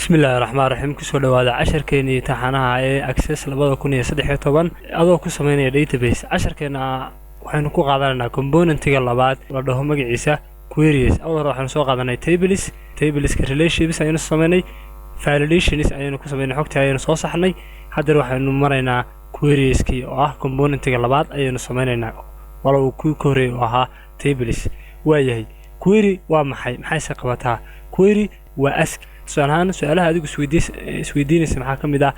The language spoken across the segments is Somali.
Bismillahi raxmaan raxiim. Kusoo dhawaada casharkeenii taxanaha ee Access 2013 adoo ku sameynaya database. Casharkeena waxaynu ku qaadanaynaa componentiga labaad, la dhaho magaciisa queries. Awal hore waxaynu soo qaadanay tables. Tableska relationships ayaynu sameynay, validations ayaynu ku sameynay, xogtii ayaynu soo saxnay. Haddeer waxaynu maraynaa querieskii oo ah componentiga labaad ayaynu sameynaynaa, walow kii ka horreeyay oo ahaa tables. Waayahay, query waa maxay? Maxayse qabataa? Query waa ask. Tusaale ahaan, su-aalaha adigu isweydiinaysa maxaa ka mid ah?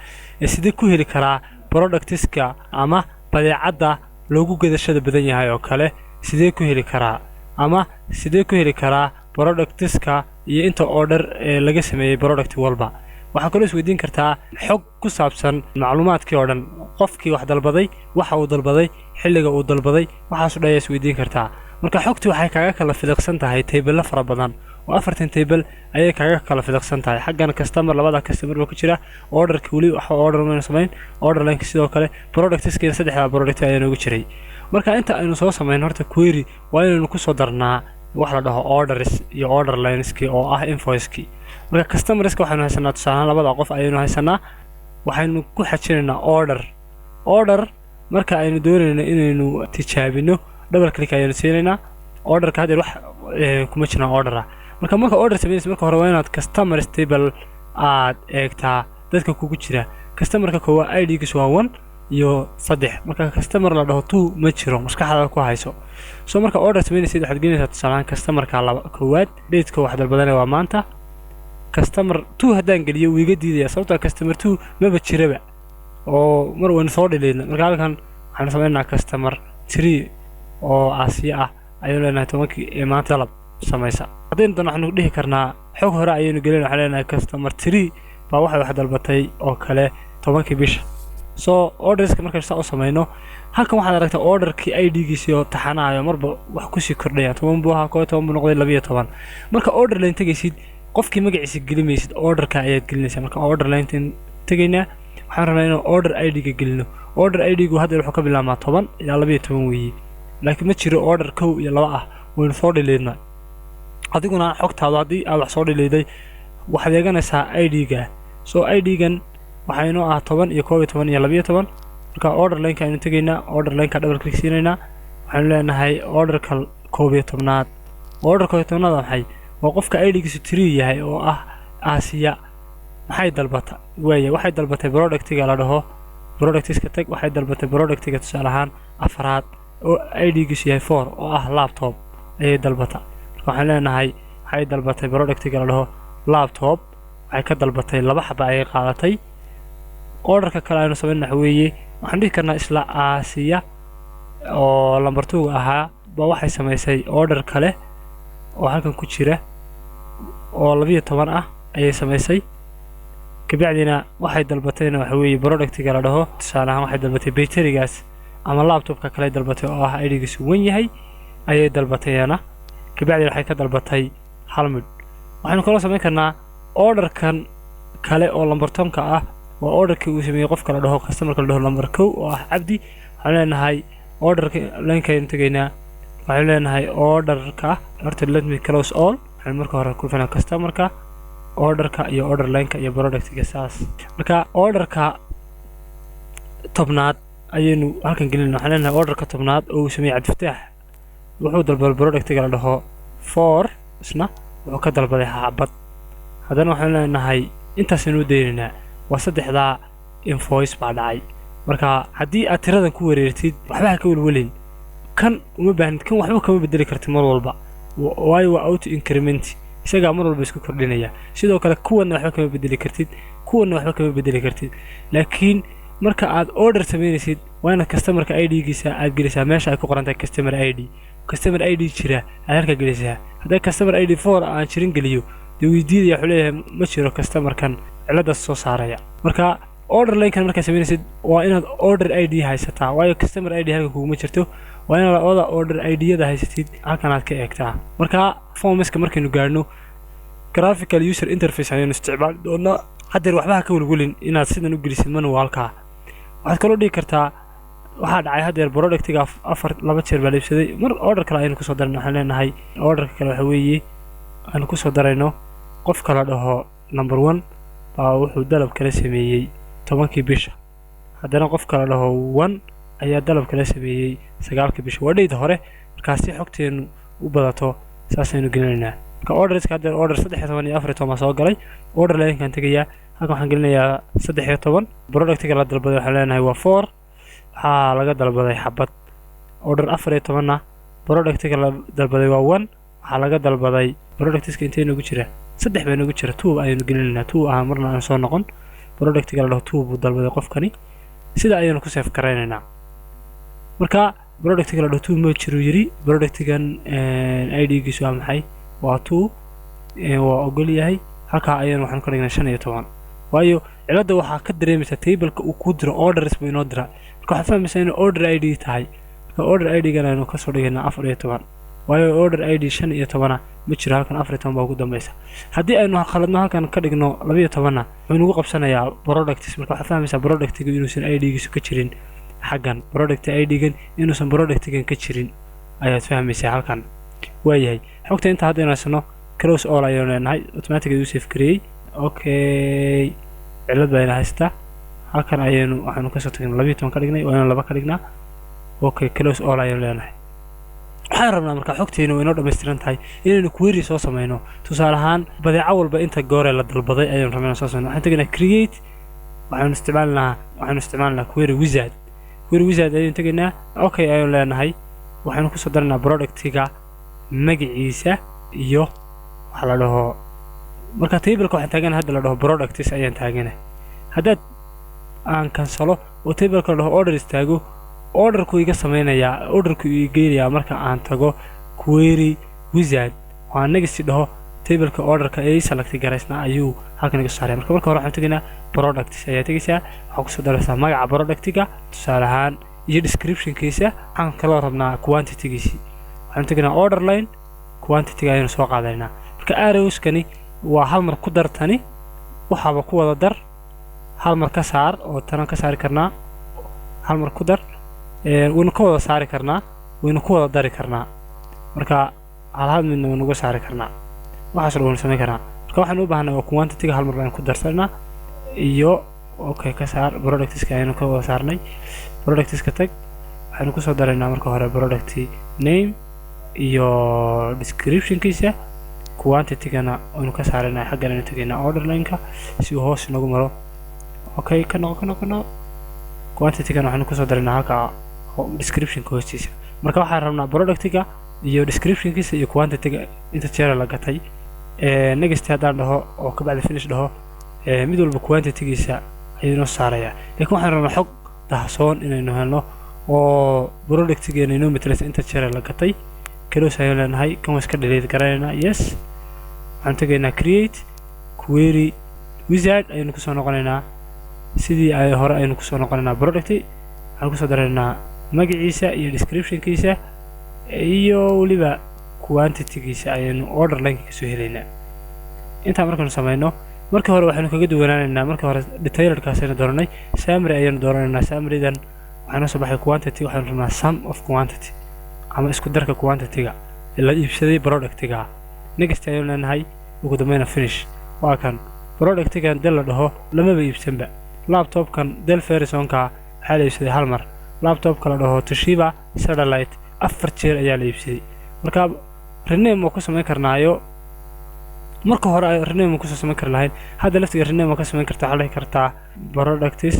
Sidee ku heli karaa productiska ama badeecadda loogu gadashada badan yahay oo kale? Sidee ku heli karaa ama sidee ku heli karaa productiska iyo inta order ee laga sameeyey product walba? Waxaa kaloo isweydiin kartaa xog ku saabsan macluumaadkii oo dhan, qofkii wax dalbaday, waxa uu dalbaday, xilliga uu dalbaday, waxaaso dhan ayaa isweydiin kartaa. Marka xogtii waxay kaaga kala filiqsan tahay tableo fara badan oo afartan table ayay kaaga kala filiqsan tahay. Xaggan customer, labada customer baa ku jira. Orderka weli waxa order maynu samayn. Order lineka sidoo kale, productskiina saddexda product ayaa noogu jiray. Marka inta aynu soo samayn horta query, waa inaynu kusoo darnaa wax la dhaho orders iyo order lineski oo ah invoicekii. Marka customerska waxaynu haysanaa, tusaalehaan, labada qof ayaynu haysanaa. Waxaynu ku xajinaynaa order. Order marka aynu doonayno inaynu tijaabino, double click ayaynu siinaynaa orderka. Haddeer wax kuma jiraan order ah. Marka order samaynaysa, marka hore waa inaad customers table aad eegtaa dadka kugu jira. Customerka koowaad ID-giisu waa one iyo saddex. Marka customer la dhaho two ma jiro, maskaxdaada ku hayso. So marka order samaynaysid, waxaad gelinaysaa tusaalehaan customerka laba koowaad, dateka wax dalbadanaya waa maanta. Customer two haddaan geliyo, wuu iga diidaya, sababtoo customer two maba jiraba oo mar waynu soo dhiliidna. Marka halkan waxaanu sameynaynaa customer three oo Aasiya ah ayaynu leenahay 10-kii ee maanta dalab samaysa. Haddaynu doono, waxaanu dhihi karnaa xog hore ayaynu gelin. Waxaan leenahay customer three baa waxay wax dalbatay oo kale 10-kii bisha. So orderska markaynu saa u samayno, halkan waxaad aragtaa orderkii ID-giisii oo taxanayo, marba wax kusii kordhaya. 10 buu ahaa, 11 buu noqday, 12. Marka order line tegaysid, qofkii magaciisa gelimaysid, orderka ayaad gelinaysaa. Marka order line tegaynaa, waxaan rabnaa inaan order ID-ga gelino. Order ID-gu hadda wuxuu ka bilaabmaa 10 ilaa 12 weeye, laakiin ma jiro order kow iyo laba ah, waynu soo dhileydna. Adiguna xogtaadu haddii aad wax soo dhilayday, waxaad eeganaysaa ID-ga. So ID-gan waxaa inoo ah 10 iyo 11 iyo 12. Marka order lineka aynu tegaynaa, order lineka double click siinaynaa. Waxaynu leenahay orderka 11aad. Order 11aad waa maxay? Waa qofka ID-giisu three yahay oo ah Aasiya. Maxay dalbata? Waaya, waxay dalbatay productiga la dhaho, productiska tag, waxay dalbatay productiga tusaale ahaan afraad oo ID-giisu yahay four oo ah laptop ayay dalbata. Marka waxaan leenahay waxay dalbatay productiga la dhaho laptop, waxay ka dalbatay laba xaba ayay qaadatay. Orderka kale aynu samayna waxa weeye, waxaan dhihi karnaa isla Aasiya oo number two ahaa ba waxay samaysay order kale oo halkan ku jira oo 12 ah ayay samaysay. Kabacdina waxay dalbatayna waxa weeye productiga la dhaho, tusaale ahaan, waxay dalbatay bayterigaas ama laptopka kale dalbatay oo ah ID-giisu one yahay ayay dalbatayana. Kabacdina waxay ka dalbatay hal midh. Waxaynu kaloo samayn karnaa orderkan kale oo lamber 10-ka ah. Waa orderkii uu sameeyey qofka la dhaho, customerka la dhaho lamber kow oo ah Cabdi. Waxaan leenahay orderka linekaynu tegaynaa, waxaynu leenahay orderka horta, let me close all. Waxaynu marka hore ku dhufanaa customerka, orderka iyo order lineka iyo productiga saas. Marka orderka 10aad ayaynu halkan gelinayna. Waxaan leenahay orderka 10aad oo uu sameeyey Cabdifataax wuxuu dalbaday productiga la dhaho four, isna wuxuu ka dalbaday xabad. Haddana waxaan leenahay intaasaynu u daynaynaa, waa saddexdaa invoice baa dhacay. Marka haddii aad tiradan ku wareertid, waxba ha ka welwelin. Kan uma baahnid, kan waxba kama bedeli kartid mar walba, waayo waa auto increment, isagaa mar walba isku kordhinaya. Sidoo kale kuwanna waxba kama bedeli kartid, kuwanna waxba kama bedeli kartid. Laakiin marka aad order samaynaysid, waa inaad customerka ID-giisa aad gelisaa meesha ay ku qoran tahay customer ID. Customer ID jira aad halka gelisaa. Haddii customer ID four aan jirin geliyo, dee weydiidaya, wuxuu leeyahay ma jiro customerkan, ciladaas soo saaraya. Marka order linekan markaad samaynaysid, waa inaad order ID haysataa, waayo customer ID halkan kuguma jirto. Waa inaad labada order ID-yada haysatid, halkan aad ka eegtaa. Marka formska markaynu gaadhno, graphical user interface ayaynu isticmaali doonaa. Haddeer waxba ha ka welwelin inaad sidan u gelisid manualka. Waxaad kaloo dhigi kartaa, waxaa dhacay haddeer productiga afar laba jeer baa la iibsaday. Mar order kale ayaynu kusoo darayno. Waxaan leenahay orderka kale waxa weeye aanu kusoo darayno qofka la dhaho number one. Baa wuxuu dalab kala sameeyey 10-kii bisha. Haddana qofka la dhaho one ayaa dalab kala sameeyey 9-kii bisha. Waa date hore. Markaa si xogteenu u badato, saasaynu gelinaynaa. Marka orderska haddeer order 13 iyo 14 baa soo galay. Order linekan tegayaa. Halkan waxaan gelinayaa 13. Productiga la dalbaday waxaan leenahay waa four, waxaa laga dalbaday xabad. Order 14-na productiga la dalbaday waa one, waxaa laga dalbaday. Productiska intee noogu jira? Saddex baa noogu jira. Two ayaynu gelinaynaa, two ah marna aan soo noqon. Productiga la dhaho two buu dalbaday qofkani. Sida ayaynu ku save garaynaynaa. Marka productiga la dhaho two ma jiru yiri. Productigan ID-giisu waa maxay? Waa two, waa ogol yahay. Halkaa ayaynu waxaanu ka dhignay 15, waayo cilladda waxaa ka dareemaysaa tableka uu kuu diro. Orders buu inoo diraa. Marka waxaad fahmaysaa inay order ID tahay. Marka order ID-gan aynu kasoo dhigaynaa 14, waayo order ID 15-a ma jiro halkan. 14 baa ugu dambeysa. Haddii aynu khaladno, halkan ka dhigno 12-na, wuxuu nagu qabsanayaa products. Marka waxaad fahmaysaa productiga inuusan ID-giisu ka jirin xaggan. Product ID-gan inuusan productigan ka jirin ayaad fahmaysaa halkan. Waayahay, xogta inta haddaynu haysano, close all ayaynu leenahay. Automatic ayuu save gareeyey. Okay, cillad bayna haystaa. Halkan ayaynu waxaanu kasoo tagnay 12 ka dhignay, waa inaan laba ka dhignaa. Okay, close all ayaynu leenahay. Waxaan rabnaa marka xogteenu way inoo dhammaystiran tahay inaynu query soo sameyno. Tusaale ahaan, badeeco walba inta gooree la dalbaday ayaynu rabnaa inaan soo sameyno. Waxaan tegaynaa create. Waxaynu isticmaalinaa query wizard. Query wizard ayaynu tegaynaa. Okay ayaynu leenahay. Waxaynu kusoo daranaa productiga magaciisa iyo waxa la dhaho. Marka tableka waxaan taaganahay hadda la dhaho products ayaan taaganahay. Haddaad aan cancelo oo tableka la dhaho order istaago, orderku iga sameynayaa, orderku ii geynayaa. Marka aan tago query wizard oo aan next dhaho, tableka orderka ee select garaysnaa ayuu halkan iga soo saaraya. Marka hore waxaan tegaynaa products ayaa tegaysaa. Waxaa kusoo daraysaa magaca productiga, tusaale ahaan, iyo descriptionkiisa. Waxaan kaloo rabnaa quantitygiisii. Waxaan tegaynaa order line, quantityga ayaynu soo qaadanaynaa. Marka arrowskani waa hal mar ku dar, tani waxaaba ku wada dar, hal mar ka saar oo tanan ka saari karnaa, hal mar ku dar, waynu ka wada saari karnaa, waynu ku wada dari karnaa. Marka hal hal midna waynu uga saari karnaa. Waxaas dhan waynu samayn karnaa. Marka waxaynu u baahnaa waa quantityga, hal mar baynu ku darsanaa iyo okay, ka saar productska ayaynu ka wada saarnay. Productska tag. Waxaynu kusoo daraynaa marka hore product name iyo descriptionkiisa. Quantitygana waynu ka saaraynaa. Xaggan aynu tegaynaa order line-ka si uu hoos inagu maro. Okay, ka noqo, ka noqo, ka noqo. Quantitygana waxaynu kusoo daraynaa halka descriptionka hoostiisa. Marka waxaan rabnaa productiga iyo descriptionkiisa iyo quantityga inta jeera la gatay. Next haddaan dhaho oo kabacdi finish dhaho, mid walba quantitygiisa ayuu inoo saarayaa. Laakiin waxaan rabnaa xog dahsoon inaynu helno oo productigeena inoo matalaysa inta jeera la gatay. Close ayaan leenahay. Kan waa iska delete garanaynaa. Yes, waxaan tegaynaa create, query wizard ayaynu kusoo noqonaynaa. Sidii ay hore ayaynu kusoo noqonaynaa. Product waxaan kusoo daraynaa magaciisa iyo descriptionkiisa iyo weliba quantitygiisa ayaynu order line kasoo helaynaa. Intaa markaynu sameyno, markii hore waxaynu kaga duwanaanaynaa, markii hore detailedkaas aynu dooranay, summary ayaynu dooranaynaa. Summarydan waxaa noo soo baxay quantity. Waxaynu rabnaa sum of quantity ama isku darka quantity-ga la iibsaday productiga. Next ayaynu leenahay, ugu dambeyna finish. Waa kan productigan Dell la dhaho lamaba iibsanba. Laptopkan Dell Verizonka waxaa la iibsaday hal mar. Laptopka la dhaho Toshiba Satellite afar jeer ayaa la iibsaday. Marka rename waa ku samayn karnaayo. Marka hore rename waa kusoo samayn kari lahayn. Hadda laftiga rename waa ka samayn kartaa. Waxaa dhihi kartaa products,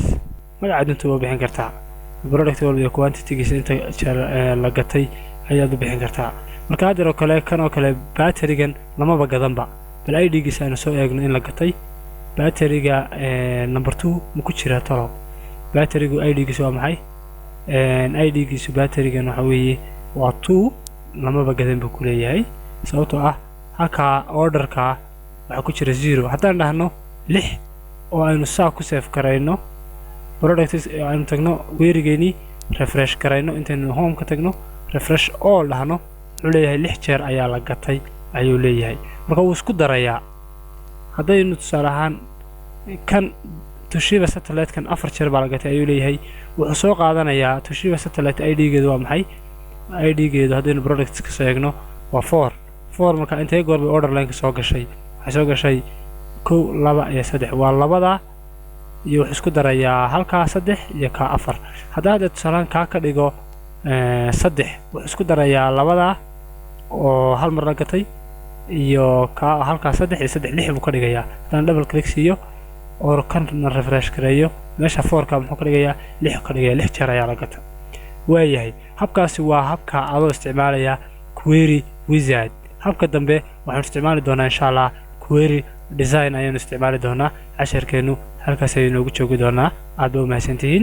magaca dunta waa bixin kartaa. Product walba iyo quantitygiisa inta jeer la gatay ayaad u bixin kartaa. Marka haddeer oo kale, kan oo kale batterigan lamaba gadanba. Bal ID-giisa aynu soo eegno in la gatay. Batteriga number two ma ku jiraa talow? Batterigu ID-giisu waa maxay? ID-giisu batterigan waxa weeye waa two. Lamaba gadan buu ku leeyahay, sababtoo ah halkaa orderka waxaa ku jira zero. Haddaan dhahno lix oo aynu saa ku save garayno, products aynu tagno, querygeenii refresh garayno, intaynu home ka tagno, refresh all dhahno, wuxuu leeyahay lix jeer ayaa la gatay ayuu leeyahay. Marka wuu isku darayaa. Haddaynu tusaale ahaan kan Toshiba Satellite-kan afar jeer baa la gatay ayuu leeyahay. Wuxuu soo qaadanayaa Toshiba Satellite. ID-geedu waa maxay? ID-geedu haddaynu products ka soo eegno waa four, four. Marka intee goor bay order line-ka soo gashay? Waxay soo gashay Kow, laba iyo saddex waa labada, iyo wuxuu isku darayaa halkaa saddex iyo kaa afar. Haddaa hadda tusaalaan kaa ka dhigo saddex, wuxuu isku darayaa labada oo hal mar la gatay iyo kaa halkaa saddex iyo saddex, lix buu ka dhigayaa. Haddaan double click siiyo oo kana refresh gareeyo, meesha fourka muxuu ka dhigayaa? Lix ka dhigaya. Lix jeer ayaa la gata. Waayahay, habkaasi waa habka adoo isticmaalaya query wizard. Habka dambe waxaanu isticmaali doonaa, insha Allah, query design ayaanu isticmaali doonaa. Casharkeennu halkaas ayuu inoogu joogi doonaa. Aad ba u mahadsantihiin.